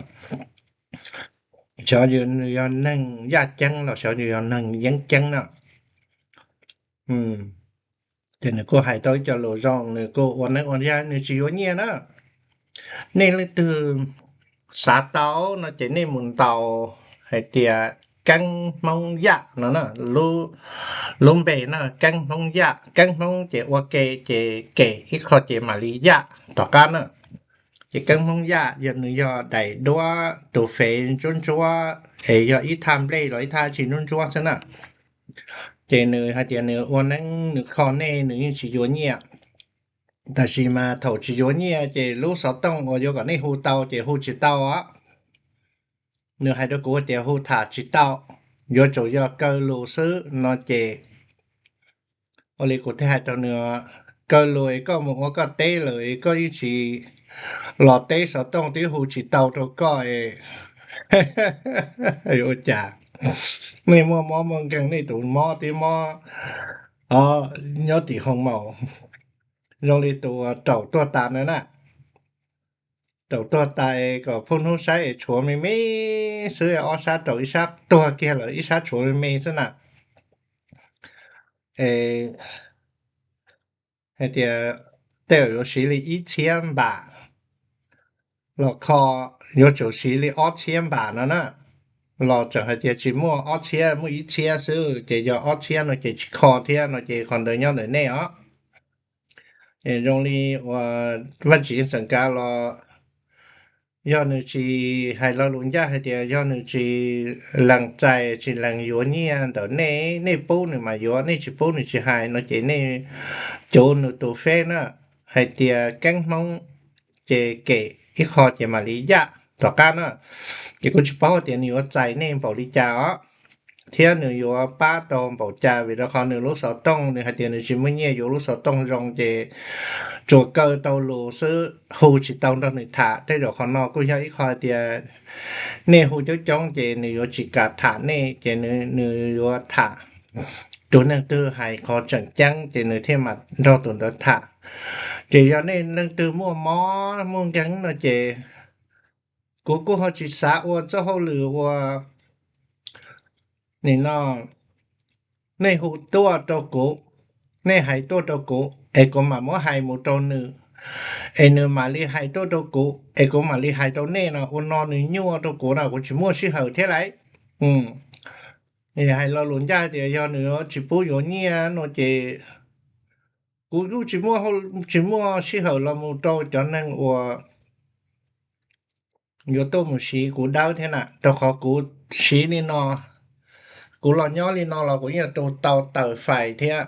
Xyov nws yog neeg yaj ceeb los xyov nws yog neeg yeeb ceeb na. Ces nws kuj hais tau ib co lus zoo, nws kuj ua neeb ua yaig, nws tsis yuav nyiaj na. Nej leej twg xav tau no ces nej mus ntaus hais tias Keeb Hmoob Yaj no na, lub npe na, Keeb Hmoob Yaj. Keeb Hmoob ces ua ke ces kem ib qho ces mam li yaj tom qab na. Ces Keeb Hmoob Yaj yog nws yog daim duab tus Face ntsuab ntsuab es yog ib thaj nplej los ib thaj tsi ntsuab ntsuab xwb na. Ces nws hais tias nws ua neeb nws kho nej nws yeej tsis yuav nyiaj. Tab sis mas thaum tsis yuav nyiaj ces lub xov tooj uas yuav kom nej hu tau ces hu tsis tau os. Nws hais rau kuv tias hu tham tsis tau, yuav tsum yog kaw lus xwb no ces ua li kuv thiaj hais rau nws, kaw lus es koj mus ua koj teb lawm es koj yeej tsis los teb xov tooj twb hu tsis tau rau koj es yuav ua cas? Nej muaj mob muaj nkeeg nej tus mob twb mob nyob tim hoo maum zoo li tus raum tuag tas na na. Raum tuag tas es kom phooj hnub saib es tshuav me me xwb, ob sab raum ib sab tuag kiag lawm ib sab tshuav me me xwb na. Es hais tias tej zaum yuav siv li ib txhiab npam los kho, yuav tsum siv li ob txhiab npam no na, los tseem hais tias tsis muaj ob txhiab, muaj ib txhiab xwb ces yog ob txhiab no ces tsis kho thiab no ces qhov ntawd nyob ntawm nej os. Es zoo li uas Vaj Tswv Yeej xeem Kav los yog nws tsis hais lo lus ncaj hais tias yog nws tsis lees txais tsis lees yuav nyiaj ntawm nej, nej pub nws mas yuav, nej tsis pub nws tsis hais no ces nej cuv nws tus Face na, hais tias Keeb Hmoob ces kem ib qho ces mam li yaj tom qab na. Ces kuv tsis paub tias nws yuav txais nej npaum li cas os, thiab nws yuav pab tau npaum cas vim rau qhov nws lub xov tooj nws hais tias nws tsis muaj nyiaj yuav lub xov tooj zoo ces tsuas kaw tau lus xwb, hu tsis tau nrog nws tham. Tej zaum qhov no kuj yog ib qho tias nej hu coob coob ces nws yuav tsis kam tham nej ces nws yuav tham tus neeg twg hais qhov tseem ceeb ces nws thiaj mam nrog tus ntawd tham. Ces yog nej leej twg muaj mob muaj nkeeg no ces kuv kuj ho tsis xav ua txoj hauj lwm ua nim no nej hu tuaj rau kuv, nej hais tuaj rau kuv es kuv mam muab hais mus rau nws, es nws mam li hais tuaj rau kuv es kuv mam li hais rau nej no, ua no nws nyuaj rau kuv no kuv tsis muaj sij hawm thiab lauj. Hais lo lus ncaj tias yog nws tsis pub yuav nyiaj no ces kuv kuj tsis muaj, tsis muaj sij hawm los mus rau cov neeg uas yuav tuaj mus siv kuv dawb thiab na, rau qhov kuv siv li no, kuv los nyob li no los kuv yeej tau tawm fais thiab.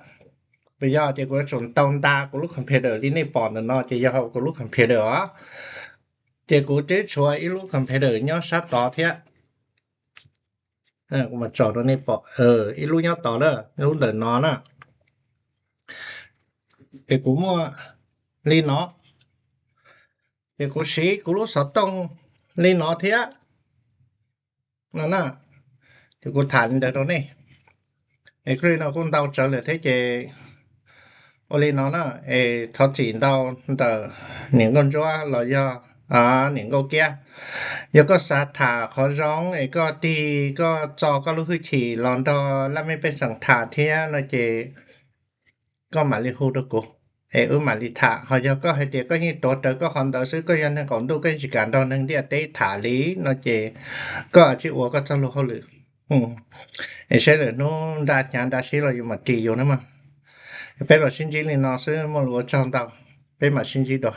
Puas yog? Ces kuv yuav tsum tau nta kuv lub computer li nej pom ntawm no ces yog hauv kuv lub computer os. Ces kuv twb tshuav ib lub computer nyob sab tod thiab. Kuv mam tsom rau nej pom, ib lub nyob tod na, ib lub ntawm no na. Ces kuv muaj li no, ces kuv siv kuv lub xov tooj li no thiab no na. Ces kuv tham li ntawd rau nej, es kuj li no kuj ntau tsawv lawm thiab ces ua li no na, es thov txim ntau ntawm niam nkauj ntsuab los yog niam nkauj kiab. Yog koj xav tham qhov zoo es koj tig koj txo koj lub hwj chim los nrog laj mej pej xeem tham thiab no ces koj mam li hu rau kuv, es wb mam li tham. Ho yog koj hais tias koj yeej tuav rawv koj qhov ntawd xwb, koj yog neeg qaum ntuj koj yeej tsis kam nrog neeg ntiaj teb tham li no ces koj tsij ua koj txoj lus hauj lwm, es saib lwm hnub nra hnyav nra sib los yus mam ris yus na mas. Peb los sib ntsib li no xwb, muaj lus ua tsaug ntau, peb mam sib ntsib dua.